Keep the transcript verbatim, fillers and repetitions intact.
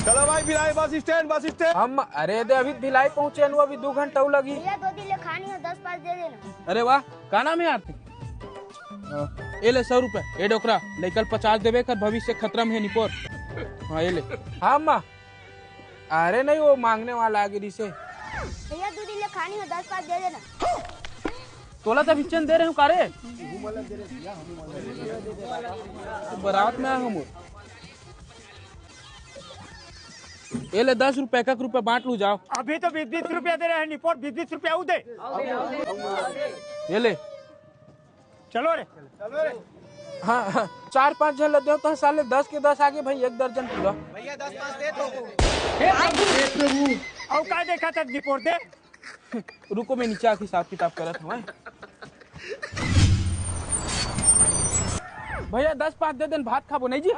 चलो भाई, Bhilai bus stand, bus stand. हम, अरे दे, अभी भिलाई पहुंचे हन, अभी दू घंटा अउ लगही। भैया, दो दिन ले खानी हो, दस पाँच दे देना। अरे वाह, का नाम हे यार? हाँ, ए ले सौ रुपया, ए डोकरा, लइका ल पचास देबे कर, भविष्य खतरा में हे निपोर। हाँ, ए ले। हाँ, माँ। अरे नहीं, वो मांगने वाला आगे रिसे। भैया, दू दिन ले खानी हो, दस पाँच दे देना। तोला तो भिक्षन दे रहे हूँ का रे? बारात में आए हूँ। ए ले दस रुपया, एक एक रुपया बांट लू जाओ। अभी तो बीस बीस रुपया दे रहे हैं निपोर, बीस बीस रुपया उ दे। ए ले। चलो रे। हाँ, हाँ, चार पांच झन ल देव तो साले दस के दस आगे भाई, एक दर्जन पूरा। भैया, दस पाँच दे तो। अउ का देखा था निपोर दे? रुको, मैं नीचे आके हिसाब किताब करत हूँ। भैया, दस पाँच दे देन, भात खाबो नहीं जी।